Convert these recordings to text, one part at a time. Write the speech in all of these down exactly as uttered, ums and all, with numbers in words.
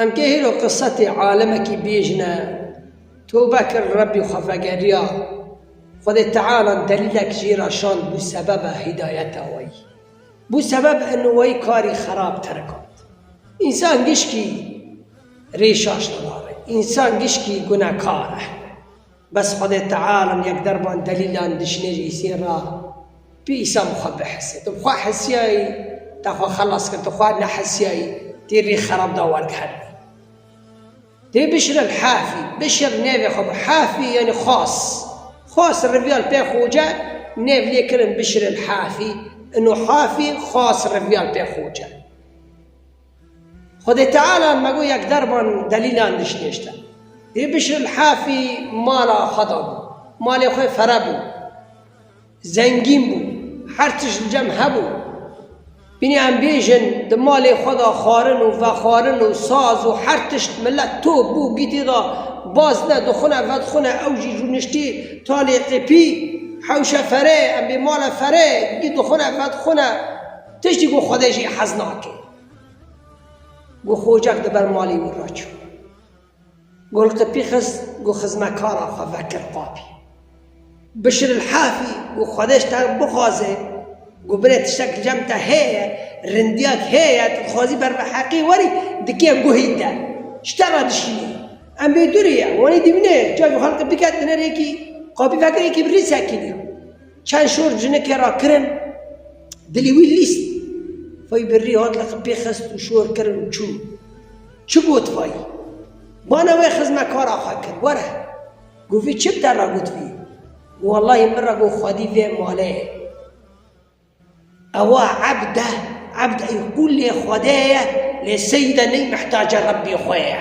Em kê hêlo qisetê alimekî bêjine, tobe kir Rebbî xwe vegeriya, Xwedê Teala delîlek jê re şand bû sebeba hîdayeta weyî. Bû sebeb in weyî karî xerab terikand. Însan gişkî rê şaş didare. Însan gişkî gunekar e. Bes Xwedê Teala yek derman delîlan dişinê ji îsê re pê îsa bi xwe bihise. Tu bi xwe hisiyayî, te xwe xelas kir, tu xwe nehisiyayî, tê rê xerab da werdiherî. Tê Bişr el Hafî, Bişr nêvê xwe bi Hafî, yanî xas. Xas riviya li pê xoce, nêv lê kirin Bişr el Hafî, ino Hafî, xas riviya li pê xoce. Xwedê Teala me got yek derman delîlan dişnêşte. Tê Bişr el Hafî mala xwe da bû. Malê xwe fere bû. Zengîn bû. Her tişt li cem hebû. Bînî em bêjin, di malê xwe de xwarin û vexwarin û saz û her tişt milet top bû, gî tê de baz ne, dixwine vedixwine, ew jî rûniştî talê qepî, hewşe fere, em bê male fere, gî dixwine vedixwine, tiştî ku Xwedê jî hez nake. Got xocek di ber malê wî re çû. Got li qepî xist, got xizmekara xwe vekir qapî. Bişr el Hafî, got Xwedê ji te bixwaze, got binê tiştek li cem te heye, rindiyek heye, tu dixwazî ber bi heqî werî, dikê guhî te. Ji te re dişînê. Em bê dûrê ye, wanî dîvine, çav xwe li qepî ket, dinê rêkî, qapî vekir, rêkî bi rî sekîniya. Çend şor jinikê re kirin, dilî wî lîst. Vay bi rî hat li qipê xist û şor kirin û çû. Çi got vay? Bana wê xizmekara xwe kir, were. Got vî çi bi te re got vî? Got wellahî min re got xwedî vê malê ye. Ewa ebd e, ebd ey qulê Xwedê ye, lê seyid e ney mihtaca Rebbî xwe ye.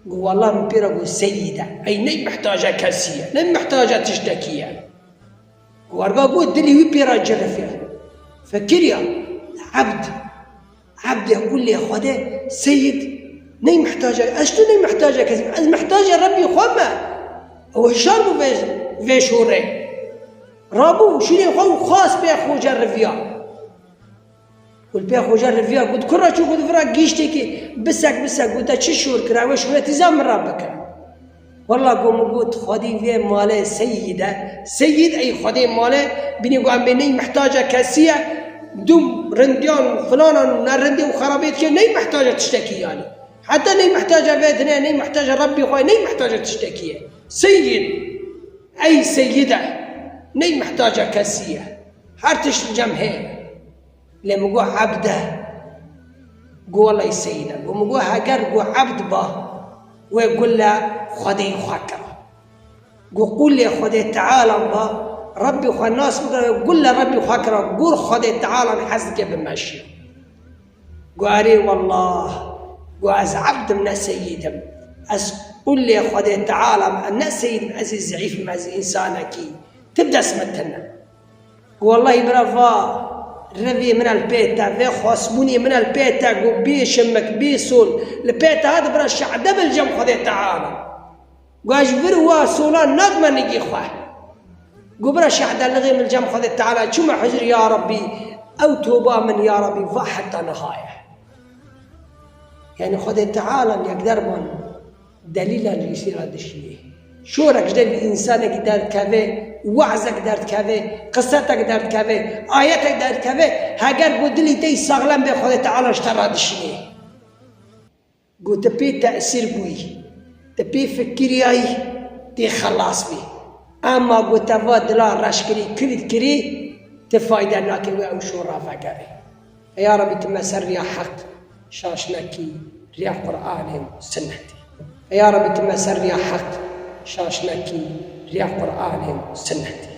Got, "Wallah min pê re got seyîd e. Ey ney mihtaca kesî ye, ney mihtaca tiştekî ye." Warga got, dilî wî pê re cirifiye. Fikiriya, ebd, ebdê qulê Xwedê, seyîd, ney mihtaca, ez tu ney mihtaca kesî, ez mihtaca Rebbî xwe me. Ew hişar bû vê, vê şorê. Rabû, şûnê xwe û xas pê xwe cerifiya. Û li pê xwe jî riviya got, kura çû got, vira gîştekê bisek, bisek, got, te çi şor kira, we şûretî za min re bike. Walla got, min got, xwedî vê malê seyîd e. Seyîd ey xwedê malê, bînî got, em bê ney mihtaca kesî ye, dûm rindiyan û filanan û nerindî û xerabê dike, ney mihtaca tiştekî yanî. Heta ney mihtaca vê dinê, ney mihtaca Rebbî xwe, ney mihtaca tiştekî ye. Seyîd, ey seyîd e, ney mihtaca kesî ye. Her tişt li cem heye. Lê min got, ebd e. Got, wellahî seyîd e. Got, min got, heger got ebd ba, wê gule Xwedê xwe kira. Got, qulê Xwedê Teala ba, Rebbî xwe nas bikira, wê gule Rebbî xwe kira. Gur Xwedê Teala hez dike bimeşiya. Got, erê wallah, got, ez ebd im ne seyîd im. Ez qulê Xwedê Teala me, ne seyîd im, ez ê zeîf im, ez însanekî. Ti bi dest min tune. Wallahî bira va revê min el pê te, vê xwestbûnê min el pê te, got bê şimik, bê sol, li pê te hat bira şehde bil cem Xwedê Teala. Got ez ji vir wa solan nadim nigî xwe. Got bira şehde lixê min cem Xwedê Teala, çûme huzur ya Rebbî, ew toba min ya Rebbî va heta niha ye. Yani Xwedê Teala yek derman delîlan ji îsê re dişînê. Şorek ji dil însanekî derdikeve, we'zek derdikeve, qisetek derdikeve, ayetek derdikeve, heger ku dilî te yî saxlem be Xwedê Teala ji te re dişînê. Ku tu pê tesîr bûyî, tu pê fikiriyayî, tê xelas bî. Ema ku te va dila reş kirî, kilît kirî, ti fayde nake wê ew şora vegerê. Ya Rebî tu me ser riya heq şaş nekî, riya Qur'anê û sinnetê. Ya Rebî tu me ser riya heq şaş nekî, riya Qur'anê û sinnetê.